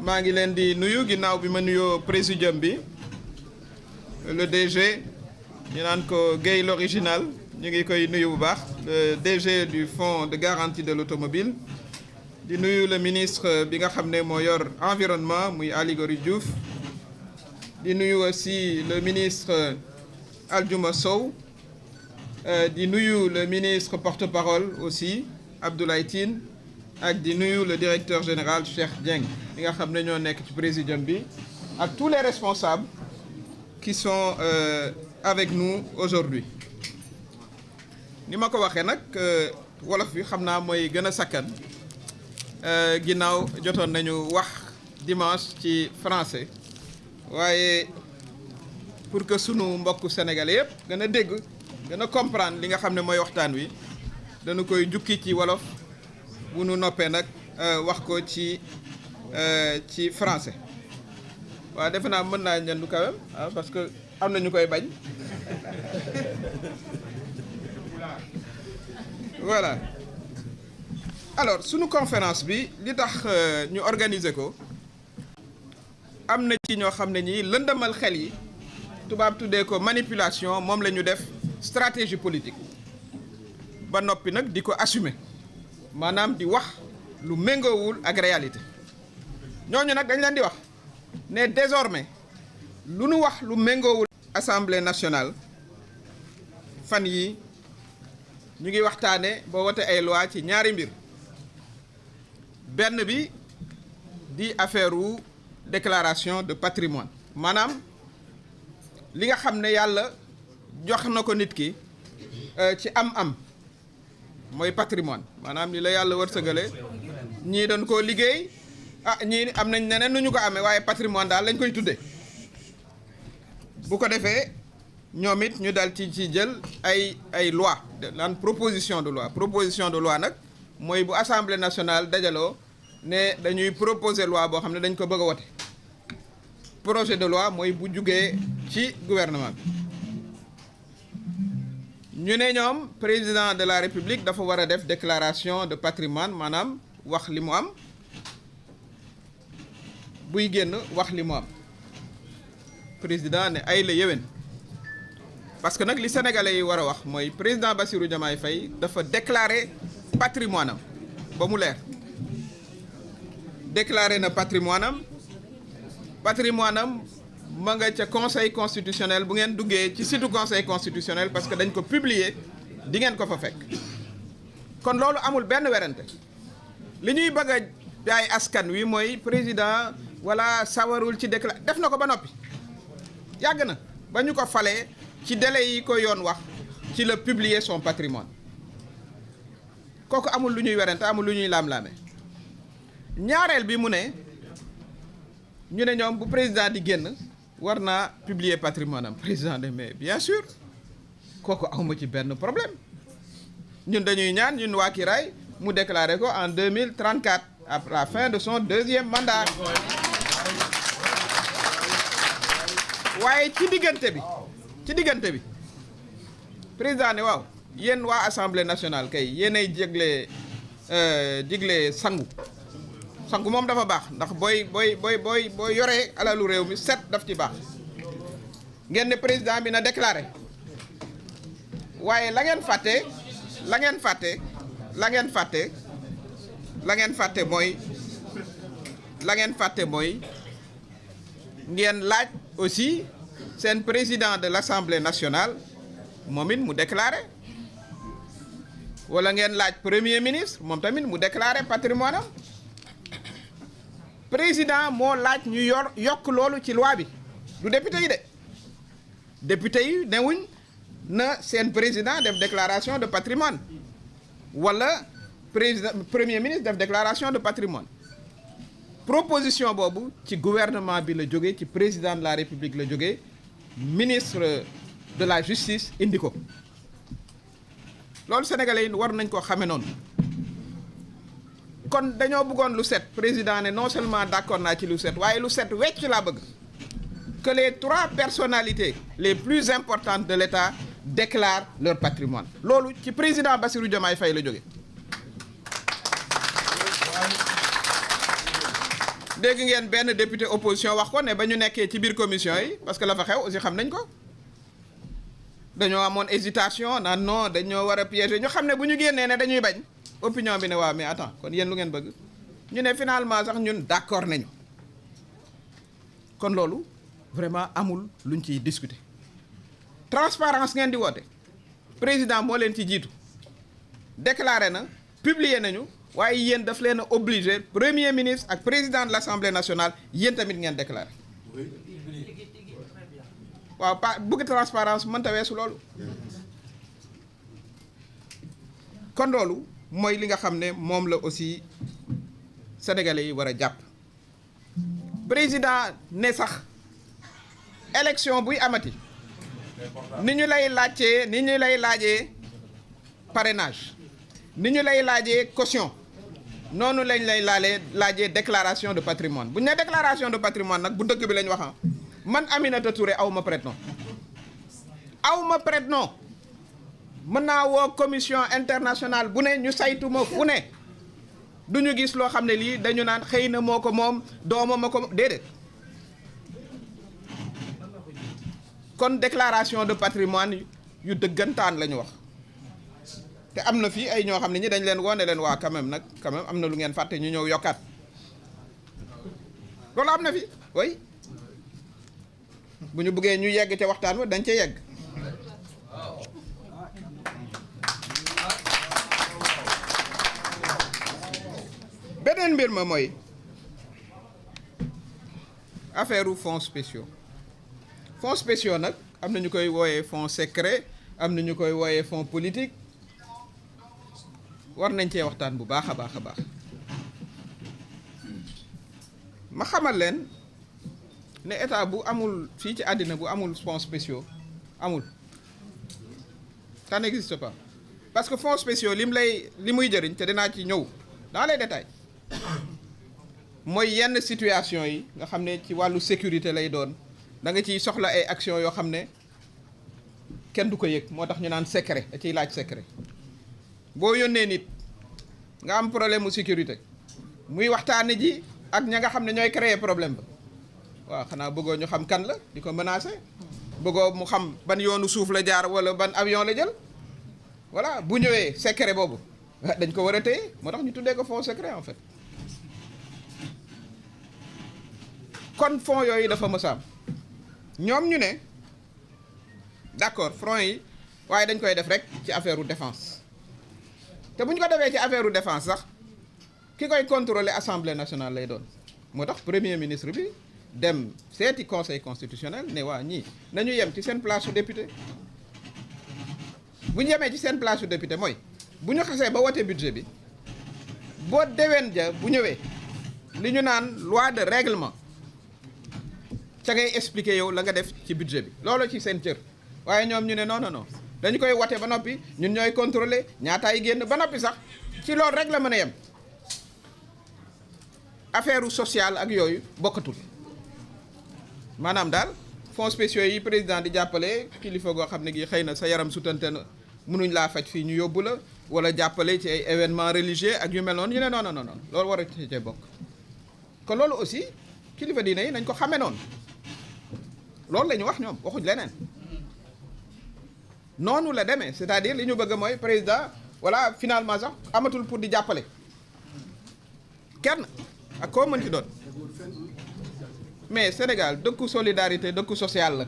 maa ngi leen di nuyu ginnaaw bi ma nuyoo présidium bi le DG ñu naan ko Guèye l'original ñu ngi koy nuyu bu baax le DG du fonds de garantie de l'automobile di nuyu le ministre bi nga xam ne moo yor environnement muy Aly Ngouille Diouf di nuyu aussi le ministre Aldiouma Sow di nuyu le ministre porte-parole aussi Abdoulaye Tine ak di nuyu le directeur général Cheikh Dieng bi nga xam ne ñoo nekk ci présidium bi ak tous les responsables qui sont avec nous aujourd'hui ni ma ko waxee nag wolof bi xam naa mooy gën a sakkan ginnaaw jotoon nañu wax dimanche ci français waaye pour que sunu mbokku sénégalais yëpp gën a dégg gën a comprendre li nga xam ne mooy waxtaan wi dañu koy jukki ci wolof bu nu noppee nag wax ko ci français waaw defe naa mën naa ñandu quand même parce que am na ñu koy bañ voilà alors sunu conférence bi li tax ñu organiser ko am na ci ñoo xam ne ñi lëndëmal xel yi tubaab tuddee ko manipulation moom la ñu def stratégie politique ba noppi nag di ko assumer maanaam di wax lu méngoowul ak réalité ñooñu nag dañ leen di wax ne désormais lu nu wax lu méngoowul Assemblée nationale fan yi ñu ngi waxtaane ba wote ay loi ci ñaari mbir benn bi di affaire wu déclaration de patrimoine maanaam li nga xam ne yàlla jox na ko nit ki ci am-am mooy patrimoine maanaam li la yàlla wërsëgale ñii dañ koo liggéey ñii am nañ neneen nu ñu ko amee waaye patrimoine daal lañ koy tuddee bu ko defee ñoom it ñu dal ci jël ay loi naan proposition de loi nag mooy bu assemblée nationale dajaloo ne dañuy proposer loi boo xam ne dañ ko bëgg a wote projet de loi mooy bu jugee ci gouvernement bi ñu ne ñoom président de la république dafa war a def déclaration de patrimoine maanaam wax li mu am buy génn wax li mu am président ne ay la yéwén parce que nag li sénégalais yi war a wax mooy président Bassirou Diomaye Faye dafa déclarer patrimoine am ba mu leer déclarer na patrimoine am ma nga ca conseil constitutionnel bu ngeen duggee ci site conseil constitutionnel parce que dañ ko publier di ngeen ko fa fekk kon loolu amul benn werante li ñuy bëgg a jaay askan wi mooy président wala sawarul ci def na ko ba noppi yàgg na ba ñu ko falee ci délai yi ko yoon wax ci la publier son patrimoine kooku amul lu ñuy werante amul lu ñuy laam-laame ñaareel bi mu ne ñu ne ñoom bu président di génn war naa publier patrimoine am président de mais bien sûr kooku awma ci benn problème ñun dañuy ñaan ñun waa Kiraay mu déclarer ko en 2034 à la fin de son deuxième mandat waaye ci diggante bi président ne waaw yéen waa assemblée nationale kay yéenay digle sangu moom dafa baax ndax booy yoree alalu réew mi set daf ci baax ngeen ne président bi na déclaré waaye la ngeen fàtte mooy ngeen laaj aussi seen président de l'Assemblée nationale moom it mu déclaré wala ngeen laaj premier ministre moom tamit mu déclaré patrimoine am président moo laaj ñu yokk loolu ci loi bi du député yi de député yi newuñ na seen président def déclaration de patrimoine wala premier ministre def déclaration de patrimoine proposition boobu ci gouvernement bi la jógee ci président de la république la jógee ministre de la justice indi ko loolu sénégalais yi war nañ koo xame noonu kon dañoo bëggoon lu set président ne non seulement d'accord naa ci lu set waaye lu set wecc laa bëgg que les 3 personnalités les plus importantes de l'État déclarent leur patrimoine loolu ci président Bassirou Diomaye Faye la jóge dégg ngeen benn député opposition wax ko ne ba ñu nekkee ci biir commission yi parce que la fa xew aussi xam nañ ko dañoo amoon hésitation naan non dañoo war a piéger ñu xam ne bu ñu génnee ne dañuy bañ opinion bi ne waaw mais attends kon yéen lu ngeen bëgg ñu ne finalement sax ñun d'accord nañu kon loolu vraiment amul luñ ciy discuter transparence ngeen di woote président moo leen ci jiitu déclaré na publier nañu waaye yéen daf leen a obligé premier ministre ak président de l'Assemblée nationale yéen tamit ngeen déclaré waaw bëgg transparence mënta weesu loolu kon loolu mooy li nga xam ne moom la aussi sénégalais yi war a jàpp président ne sax élection buy amati ni ñu lay laajtee ni ñu lay laajee parrainage ni ñu lay laajee caution noonu lañ lay laajee déclaration de patrimoine bu ñu nee déclaration de patrimoine nag bu dëkk bi lañ wax man Aminata Touré aw ma prête-nom mën naa woo commission internationale bu ne ñu saytu ma fu ne du ñu gis loo xam ne lii dañu naan xëy na moo ko moom doomam ma ko déedéet kon déclaration de patrimoine yu dëggantaan la ñu wax te am na fii ay ñoo xam ne ñi dañ leen woone leen waa quand même am na lu ngeen fàtte ñu ñëw yokkaat loolu am na fi oui bu ñu bëggee ñu yegg ca waxtaan wa dañ ca yegg beneen mbir ma mooy affaire u fonds spéciaux nag am na ñu koy wooyee fonds secret am na ñu koy wooyee fonds politique war nañ cee waxtaan bu baax a baax a baax ma xamal leen ne état bu amul fii ci àddina bu amul fonds spéciaux amul ça n'existe pas parce que fonds spéciaux li muy jëriñ te dinaa ci ñëw dans les détails mooy yenn situation yi nga xam ne ci wàllu sécurité lay doon da nga ciy soxla ay action yoo xam ne kenn du ko yëg moo tax ñu naan secret da ciy laaj secret boo yónnee nit nga am problème mu sécurité muy waxtaane ji ak ña nga xam ne ñooy créer problème ba waaw xanaa bëggoo ñu xam kan la di ko menacer bëggoo mu xam ban yoonu suuf la jaar wala ban avion la jël voilà bu ñëwee secret boobu dañ ko war a téye moo tax ñu tuddee ko fonds secret en fait kon fonds yooyu dafa mës a am ñoom ñu ne d'accord fonds yi waaye dañ koy def rek ci affaire u défense te bu ñu ko defee ci affaire u défense sax ki koy contrôler assemblée nationale lay doon moo tax premier ministre bi dem seeti conseil constitutionnel ne waa ñii nañu yem ci seen place su député bu ñu yemee ci seen place su député mooy bu ñu xasee ba wote budget bi boo déwén ja bu ñëwee li ñu naan loi de règlement ca ngay expliquer yow la nga def ci budget bi loolu ci seen cër waaye ñoom ñu ne non dañu koy wote ba noppi ñun ñooy contrôler ñaataay génn ba noppi sax ci loolu rek la mën a yem affaire sociale ak yooyu bokkatul maanaam daal fonds spéciaux yi président di jàppale kilifa goo xam ne gi xëy na sa yaram sutante na mënuñ laa faj fii ñu yóbbu la wala jàppale ci ay événements religieux ak yu mel noonu ñu ne non loolu war a cee bokk kon loolu aussi kilifa diine yi nañ ko xamee noonu loolu la ñu wax ñoom waxuñ leneen noonu la demee c'est-à-dire li ñu bëgg mooy président voilà finalement sax amatul pour di jàppale kenn ak koo mën ci doon mais Sénégal dëkku solidarité dëkku social la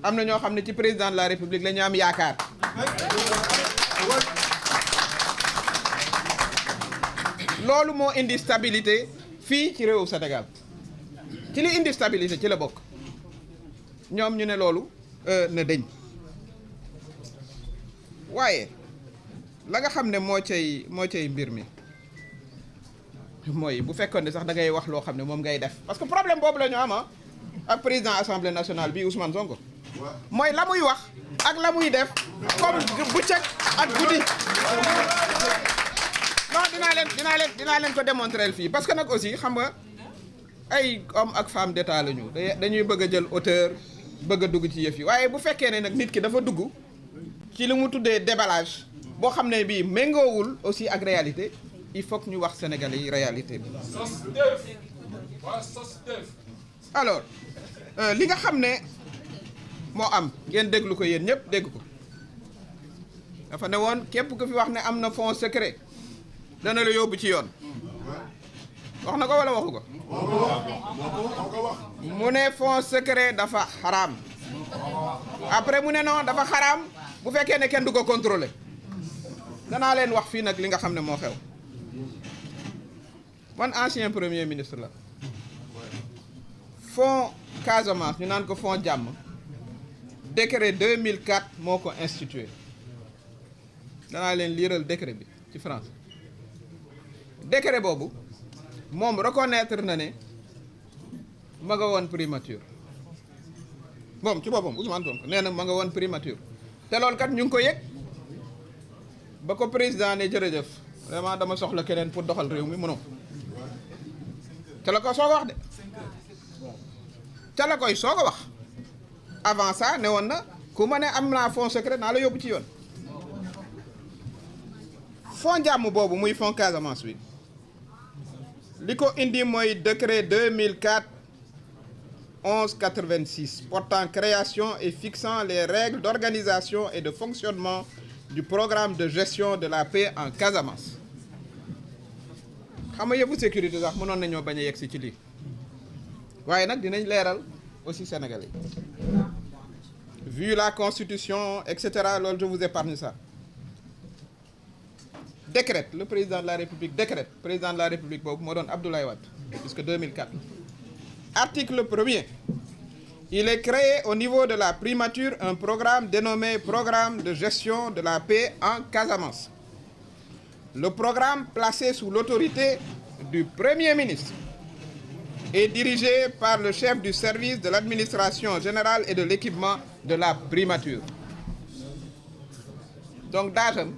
am na ñoo xam ne ci président de la République la ñu am yaakaar loolu moo indi stabilité fii ci réewu Sénégal ci li indi stabilité ci la bokk ñoom ñu ne loolu na dëñ waaye la nga xam ne moo cay mbir mi mooy bu fekkoon ne sax da ngay wax loo xam ne moom ngay def parce que problème boobu la ñu am ak président assemblée nationale bi Ousmane Sonko mooy la muy wax ak la muy def comme bëccëg ak guddi non dinaa leen ko démontrer fii parce que nag aussi xam nga ay homme ak femme d'état la ñu dañuy bëgg a jël hauteur bëgg a dugg ci yëf yi waaye bu fekkee ne nag nit ki dafa dugg ci li mu tuddee déballage boo xam ne bii méngoowul aussi ak réalité il faut que ñu wax sénégalais yi réalité bi alors li nga xam ne moo am ngeen déglu ko yéen ñëpp dégg ko dafa ne woon képp ku fi wax ne am na fonds secret dana la yóbbu ci yoon wax na ko wala waxu ko mu ne fonds secret dafa xaraam après mu ne non dafa xaraam bu fekkee ne kenn du ko contrôler danaa leen wax fii nag li nga xam ne moo xew man ancien premier ministre la fonds Casamance ñu naan ko fonds jàmm décret 2004 moo ko institué danaa leen liiral décret bi ci France décret boobu moom reconnaître na ne ma nga woon primature moom ci boppam Ousmane Sonko nee na ma nga woon primature te loolu kat ñu ngi ko yëg ba ko président ne jërëjëf vraiment dama soxla keneen pour doxal réew mi mënoo te la ko soog a wax de te la koy soog a wax avant ça ne woon na ku ma ne am naa fonds secret naa la yóbbu ci yoon fonds jàmm boobu muy fonds Casamance bi li ko indi mooy décret 2004 1186 portant création et fixant les règles d'organisation et de fonctionnement du programme de gestion de la paix en Casamance xam nga yëfu sécurité sax mënoon nañoo bañ a yegg si ci lii waaye nag dinañ leeral aussi Sénégalais vu la constitution et cetera loolu je vous épargne ça décrète le président de la République décrète président de la République boobu moo doon Abdoulaye Wade puisque 2004 article 1er il est créé au niveau de la primature un programme dénommé programme de gestion de la paix en Casamance. Le programme placé sous l'autorité du Premier ministre est dirigé par le chef du service de l'administration générale et de l'équipement de la primature. Donc daajam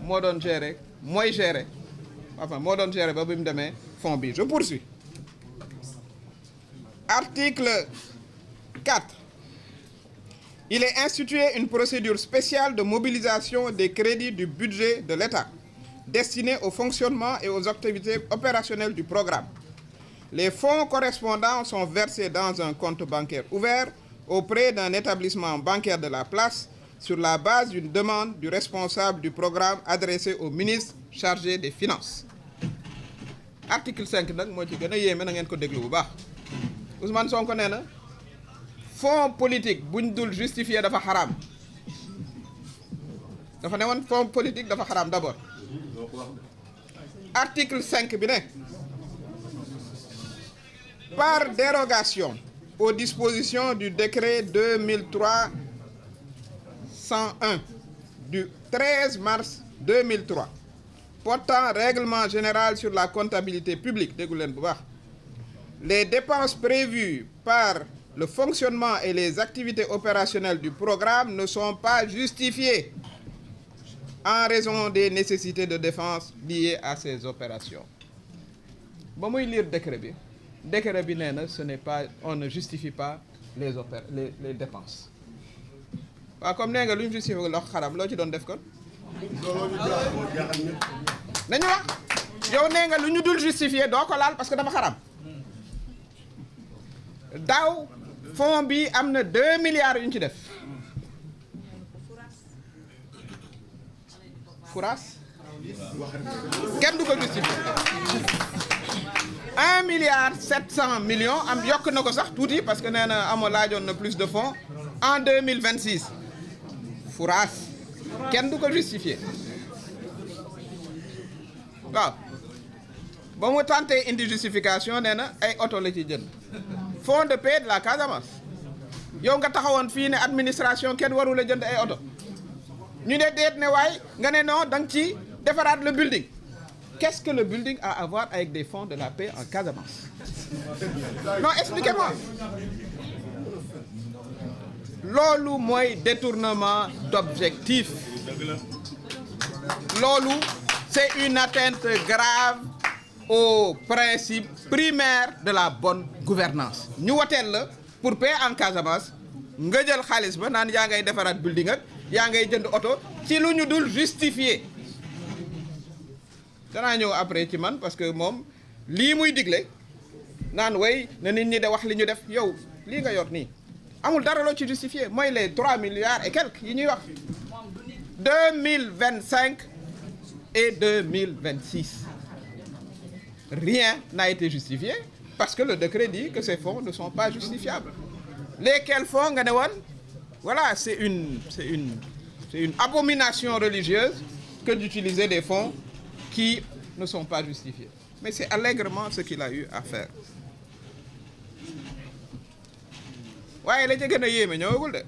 moo doon gérer mooy gérer enfin moo doon gérer ba bi mu demee fond bi je poursuis. Article 4. Il est institué une procédure spéciale de mobilisation des crédits du budget de l'État destinés au fonctionnement et aux activités opérationnelles du programme. Les fonds correspondants sont versés dans un compte bancaire ouvert auprès d'un établissement bancaire de la place sur la base d'une demande du responsable du programme adressée au ministre chargé des Finances. Article 5 nag moo ci gën a yéeme na ngeen ko déglu bu baax Ousmane Sonko nee na fonds politique buñ dul justifier dafa xaraam dafa ne woon fonds politique dafa xaraam d'abord article 5 bi ne par dérogation aux dispositions du décret 2003-101 du 13 mars 2003 portant règlement général sur la comptabilité publique déggu leen bu baax les dépenses prévues par le fonctionnement et les activités opérationnelles du programme ne sont pas justifiées en raison des nécessités de défense liées à ces opérations. ba muy lire décret bi nee na ce n'est pas on ne justifie pas les dépenses waaw comme nee nga lu ñu justifié loo xaram loo ci doon def kon nañu wax yow nee nga lu ñu dul justifié doo ko laal parce que dafa xaram daaw fonds bi am na 2 milliards yu ñu ci def Fouras kenn du ko justifié 1 milliard 700 millions am yokk na ko sax tuuti parce que nee na amoo laajoon na plus de fonds en 2026 Fouras kenn du ko justifié waaw ba mu tenté indi justification nee na ay oto la ci jënd fonds de paix de la Casamance yow nga taxawoon fii ne administration kenn warul a jënd ay oto ñu ne déet ne waay nga ne non da nga ci defaraat le building qu'est-ce que le building a à voir avec des fonds de la paix en Casamance non expliquez-moi loolu mooy détournement d'objectif loolu c'est une atteinte grave au principe primaire de la bonne gouvernance ñu woteel la pour paix en Casamance nga jël xaalis ba naan yaa ngay defaraat building ak yaa ngay jënd oto ci lu ñu dul justifié danaa ñëw après ci man parce que moom lii muy digle naan way na nit ñi de wax li ñu def yow lii nga yor nii amul dara loo ci justifié mooy les 3 milliards et quelques yi ñuy wax 2025 et 2026 rien n'a été justifié parce que le décret dit que ces fonds ne sont pas justifiables. Lesquels fonds nga ne woon voilà c'est une abomination religieuse que d'utiliser des fonds qui ne sont pas justifiés. Mais c'est allègrement ce qu'il a eu à faire. waaye la ca gën a yéeme ñëwagul de